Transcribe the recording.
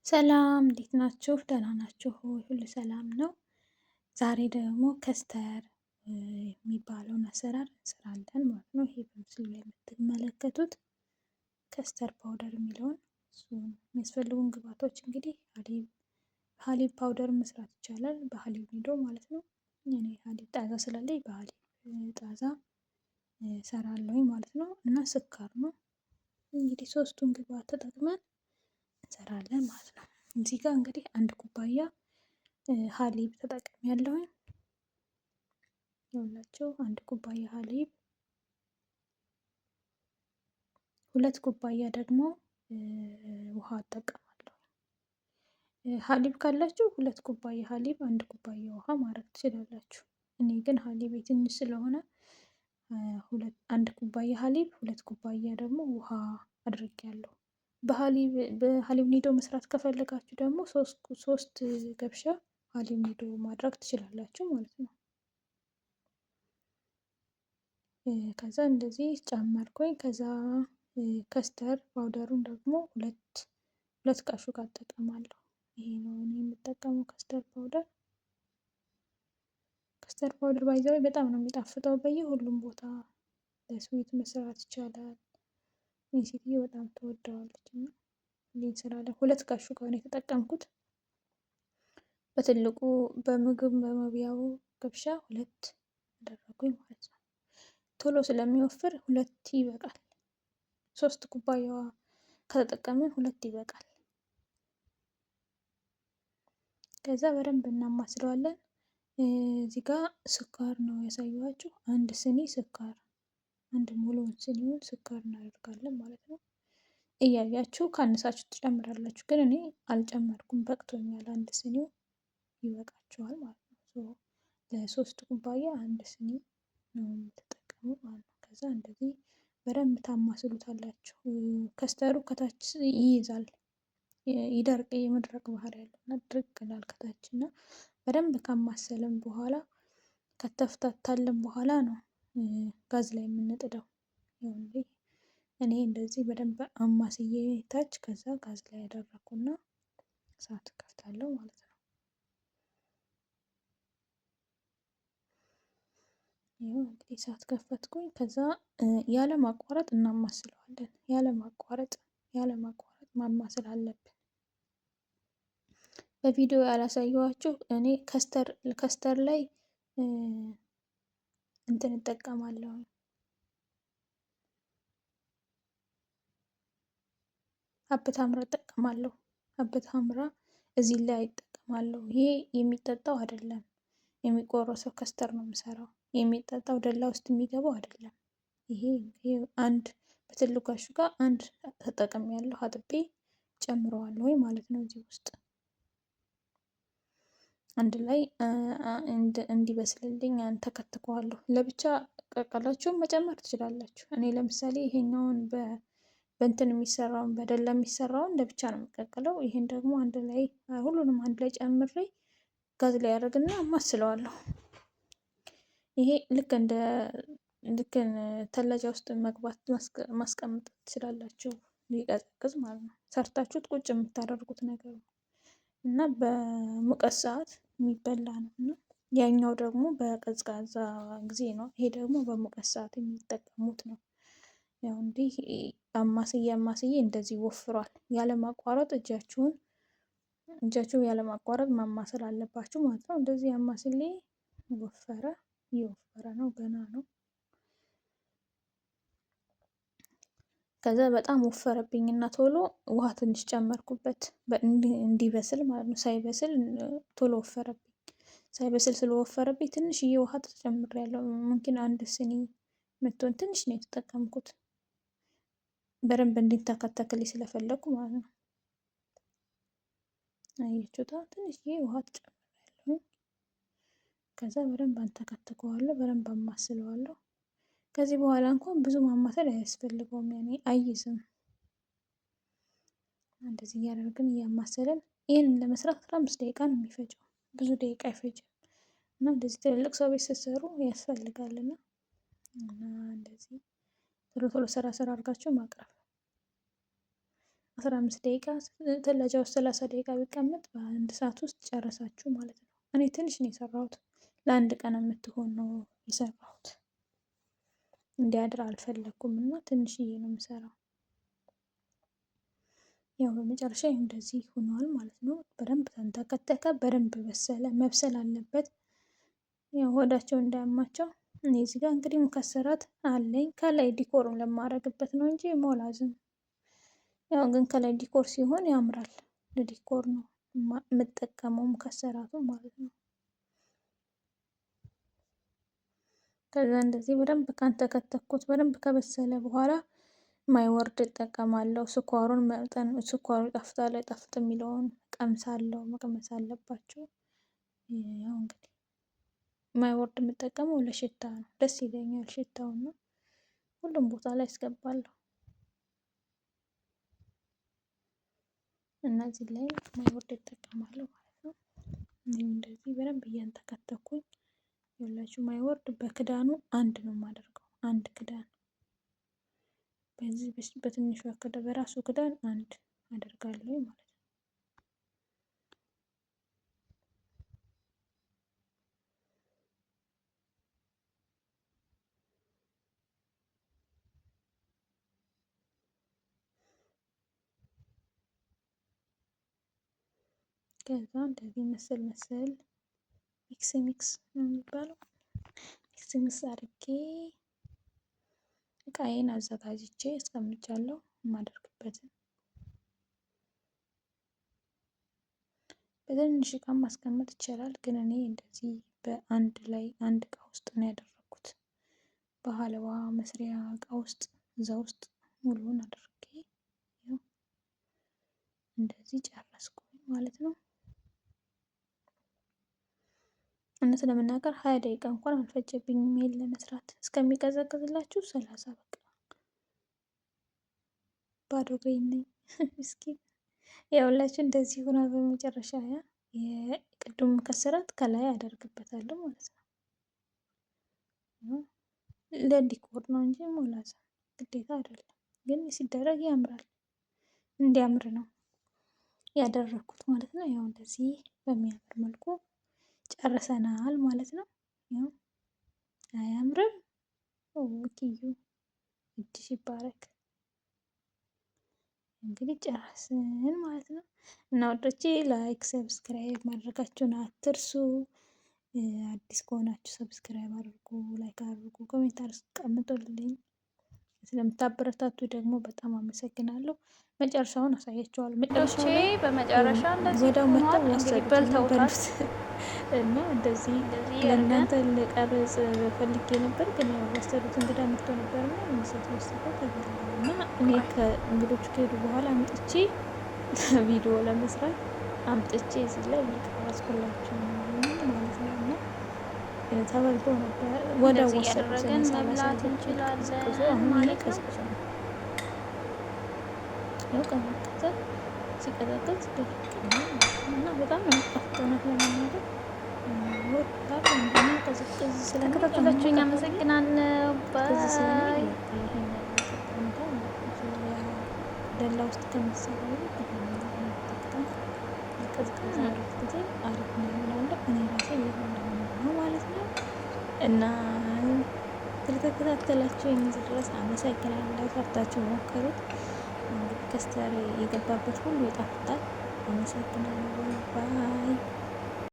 ሰላም እንዴት ናችሁ? ደህና ናችሁ? ሁሉ ሰላም ነው። ዛሬ ደግሞ custard የሚባለውን አሰራር እንሰራለን ማለት ነው። ይሄ በምስሉ ላይ የምትመለከቱት custard powder የሚለውን የሚያስፈልጉን ግብአቶች እንግዲህ حليب powder መስራት ይቻላል፣ በ حليب ኒዶ ማለት ነው። እኔ حليب ጣዛ ስላለኝ በ حليب ጣዛ እሰራለሁኝ ማለት ነው። እና ስኳር ነው እንግዲህ ሶስቱን ግብአት ተጠቅመን እንሰራለን ማለት ነው። እዚህ ጋር እንግዲህ አንድ ኩባያ حليب ተጠቅሜ ያለሁኝ ይኸውላችሁ፣ አንድ ኩባያ حليب፣ ሁለት ኩባያ ደግሞ ውሃ እጠቀማለሁ። حليب ካላችሁ ሁለት ኩባያ حليب፣ አንድ ኩባያ ውሃ ማድረግ ትችላላችሁ። እኔ ግን حليብ ትንሽ ስለሆነ አንድ ኩባያ حليب፣ ሁለት ኩባያ ደግሞ ውሃ አድርጌያለሁ። በ حليب ኒዶ መስራት ከፈለጋችሁ ደግሞ ሶስት ገብሻ حليب ኒዶ ማድረግ ትችላላችሁ ማለት ነው። ከዛ እንደዚህ ጨመርኩኝ። ከዛ custard powder ኡን ደግሞ ሁለት ሁለት ቃሹቅ እጠቀማለሁ። ይሄ ነው እኔ የምጠቀመው custard powder። Custard powder by the way በጣም ነው የሚጣፍጠው። በየሁሉም ቦታ ለ sweet መስራት ይቻላል። ይህ ሴትዮ በጣም ትወደዋለች እና እንሰራለን። ሁለት ካሹ ነው የተጠቀምኩት። በትልቁ በምግብ በመብያው ገብሻ ሁለት አደረጉኝ ማለት ነው። ቶሎ ስለሚወፍር ሁለት ይበቃል። ሶስት ኩባያዋ ከተጠቀምን ሁለት ይበቃል። ከዛ በደንብ እናማስለዋለን። እዚህ ጋ ስኳር ነው ያሳየኋችሁ። አንድ ስኒ ስኳር፣ አንድ ሙሉውን ስኒውን ስኳር እናደርጋለን ማለት ነው። እያያችሁ ካነሳችሁ ትጨምራላችሁ፣ ግን እኔ አልጨመርኩም፣ በቅቶኛል። አንድ ስኒው ይበቃችኋል ማለት ነው። ለሶስት ኩባያ አንድ ስኒ ነው የምትጠቀሙ ማለት ነው። ከዛ እንደዚህ በደንብ ታማስሉታላችሁ። custard ኡ ከታች ይይዛል፣ ይደርቅ የመድረቅ ባህሪ ያለው እና ድርቅ ይላል ከታች እና በደንብ ካማሰልን በኋላ ከተፍታታልን በኋላ ነው ጋዝ ላይ የምንጥደው። እኔ እንደዚህ በደንብ አማስዬ ታች ከዛ ጋዝ ላይ ያደረኩና እሳት ከፍታለሁ ማለት ነው። ይኸው እንግዲህ እሳት ከፈትኩኝ። ከዛ ያለ ማቋረጥ እናማስለዋለን። ያለ ማቋረጥ ያለ ማቋረጥ ማማሰል አለብን። በቪዲዮ ያላሳየኋችሁ እኔ custard ላይ እንትን እጠቀማለሁ حبة حمراء እጠቀማለሁ። حبة حمراء እዚህ ላይ እጠቀማለሁ። ይሄ የሚጠጣው አይደለም፣ የሚቆረሰው custard ነው የምሰራው። የሚጠጣው ደላ ውስጥ የሚገባው አይደለም። ይሄ አንድ በትልቁ አሹቃ አንድ ተጠቅሜያለሁ። አጥቤ ጨምረዋለሁ ማለት ነው እዚህ ውስጥ አንድ ላይ እንዲበስልልኝ ተከትከዋለሁ። ለብቻ ቀቀላችሁ መጨመር ትችላላችሁ። እኔ ለምሳሌ ይሄኛውን በእንትን የሚሰራውን በደላ የሚሰራውን ለብቻ ነው የምቀቅለው። ይሄን ደግሞ አንድ ላይ ሁሉንም አንድ ላይ ጨምሬ ጋዝ ላይ ያደርግና አማስለዋለሁ። ይሄ ልክ እንደ ልክ ተላጃ ውስጥ መግባት ማስቀመጥ ትችላላችሁ፣ ሊቀዘቅዝ ማለት ነው። ሰርታችሁት ቁጭ የምታደርጉት ነገር ነው እና በሙቀት ሰዓት የሚበላ ነው እና ያኛው ደግሞ በቀዝቃዛ ጊዜ ነው። ይሄ ደግሞ በሙቀት ሰዓት የሚጠቀሙት ነው። ያው እንዲህ አማስዬ አማስዬ እንደዚህ ወፍሯል። ያለማቋረጥ እጃችሁን እጃችሁ ያለማቋረጥ ማማሰል አለባችሁ ማለት ነው። እንደዚህ አማስሌ ወፈረ፣ እየወፈረ ነው፣ ገና ነው። ከዛ በጣም ወፈረብኝ እና ቶሎ ውሃ ትንሽ ጨመርኩበት እንዲበስል ማለት ነው። ሳይበስል ቶሎ ወፈረብኝ። ሳይበስል ስለወፈረብኝ ትንሽዬ ውሃ ተጨምሬያለሁ። ሙምኪን አንድ ስኒ ምትሆን ትንሽ ነው የተጠቀምኩት፣ በደንብ እንዲንተከተክልኝ ስለፈለኩ ማለት ነው። አያችሁታ፣ ትንሽዬ ውሃ ተጨምሬያለሁ። ከዛ በደንብ አንተከትከዋለሁ፣ በደንብ አማስለዋለሁ። ከዚህ በኋላ እንኳን ብዙ ማማሰል አያስፈልገውም፣ ያኔ አይይዝም። እንደዚህ እያደረግን እያማሰልን ይህንን ለመስራት 15 ደቂቃ ነው የሚፈጀው፣ ብዙ ደቂቃ አይፈጅም። እና እንደዚህ ትልልቅ ሰው ቤት ስትሰሩ ያስፈልጋልና እና እንደዚህ ቶሎ ቶሎ ሰራ ሰራ አድርጋችሁ ማቅረብ። 15 ደቂቃ ثلاجة ውስጥ 30 ደቂቃ ቢቀመጥ በአንድ ሰዓት ውስጥ ጨረሳችሁ ማለት ነው። እኔ ትንሽ ነው የሰራሁት፣ ለአንድ ቀን የምትሆን ነው የሰራሁት። እንዲያድር አልፈለኩም እና ትንሽዬ ነው የምሰራው። ያው በመጨረሻ ይህ እንደዚህ ሆኗል ማለት ነው። በደንብ ተንተከተከ፣ በደንብ በሰለ። መብሰል አለበት ያው ሆዳቸው እንዳያማቸው። እኔ እዚህ ጋር እንግዲህ مكسرات አለኝ ከላይ decor ም ለማድረግበት ነው እንጂ مو لازم። ያው ግን ከላይ decor ሲሆን ያምራል። ለ decor ነው የምጠቀመው مكسرات ኡ ማለት ነው። ከዛ እንደዚህ በደንብ ካንተከተኩት በደንብ ከበሰለ በኋላ ماي ورد እጠቀማለሁ። ስኳሩን መጠን ስኳሩ ይጣፍጣል አይጣፍጥ የሚለውን ቀምሳለሁ። መቅመስ አለባችሁ። ያው እንግዲህ ماي ورد የምጠቀመው ለሽታ ነው። ደስ ይለኛል ሽታውና ሁሉም ቦታ ላይ አስገባለሁ። እና እዚህ ላይ ماي ورد እጠቀማለሁ ማለት ነው። እንደዚህ በደንብ እያንተከተኩኝ ያላችሁ ماي ورد በክዳኑ አንድ ነው የማደርገው። አንድ ክዳን በዚህ በትንሿ ክዳን በራሱ ክዳን አንድ አደርጋለሁ ማለት ነው። ከዛ እንደዚህ ምስል ምስል mix mix ነው የሚባለው። mix mix አድርጌ እቃዬን አዘጋጅቼ አስቀምጫለሁ የማደርግበትን። በትንሽ እቃ ማስቀመጥ ይቻላል፣ ግን እኔ እንደዚህ በአንድ ላይ አንድ እቃ ውስጥ ነው ያደረኩት። በሀለዋ መስሪያ እቃ ውስጥ እዛ ውስጥ ሙሉውን አድርጌ እንደዚህ ጨረስኩኝ ማለት ነው። እውነት ለመናገር 20 ደቂቃ እንኳን አልፈጀብኝም ይሄን ለመስራት። እስከሚቀዘቅዝላችሁ 30 በቃ ባዶ እግሬን ነኝ። ምስኪን ያውላችሁ እንደዚህ ሆኗል። በመጨረሻ ያ የቅድሙ مكسرات ከላይ አደርግበታለሁ ማለት ነው። ለ decor ነው እንጂ مو لازم ግዴታ አይደለም፣ ግን ሲደረግ ያምራል። እንዲያምር ነው ያደረኩት ማለት ነው። ያው እንደዚህ በሚያምር መልኩ ጨርሰናል ማለት ነው። ያው አያምርም? ኪዩ እጅሽ ይባረክ። እንግዲህ ጨረስን ማለት ነው። እና ወዶቼ like፣ subscribe ማድረጋችሁን አትርሱ። አዲስ ከሆናችሁ subscribe አድርጉ፣ like አድርጉ፣ comment አስቀምጡልኝ። ስለምታበረታቱ ደግሞ በጣም አመሰግናለሁ። መጨረሻውን አሳያቸዋለሁ። መጨረሻው ላይ በመጨረሻ እንደዚህ ወዲያው መጥተው ሆኗል። እንግዲህ ወሰዱት እና በልተውታል። በሉት እና እንደዚህ እንደዚህ ለእናንተ አድርገን ልቀርጽ ፈልጌ ነበር፣ ግን ያው ወሰዱት። እንግዳ መጥቶ ነበር እና ተወሰደ ተበላ እና እኔ ከእንግዶቹ ከሄዱ በኋላ አምጥቼ ቪዲዮ ለመስራት አምጥቼ እዚህ ላይ እየቀረጽኩላችሁ ነው ማለት ነው። እና ተበልቶ ነበር ወዲያው እንደዚህ ወሰዱት። እኔ እያደረግን መብላት ሳላሳያችሁ ቀዝቅዞ፣ እንችላለን አሁን ይሄ ማለት ነው። ቀዝቅዞ ነው ያው ቀዘቀዘ። ሲቀዘቅዝ ደረቅ ይላል ማለት ነው። እና በጣም ነው የሚጣፍጠው እውነት ለመናገር ይወዱታል። አንደኛ ቅዝቅዝ ስለሚል አሁን ተከታተላችሁኝ ሙቀት አለ አመሰግናለሁ። ቅዝቅዝ ስለሚል bye በቃ ይሄኛው ይጠቀሙታል ማለት ነው። ያ ደላ ውስጥ ከሚሰራው ይልቅ ይሄኛው መጠቀም ቀዝቃዛ ያሉት ጊዜ አሪፍ ነው እላለሁ። እኔ ራሴ እየበላሁ ነው ማለት ነው። እና ስለተከታተላችሁኝ እዚህ ድረስ አመሰግናለሁ። ሰርታችሁ ሞክሩት። እንግዲህ custard የገባበት ሁሉ ይጣፍጣል። አመሰግናለሁ። bye።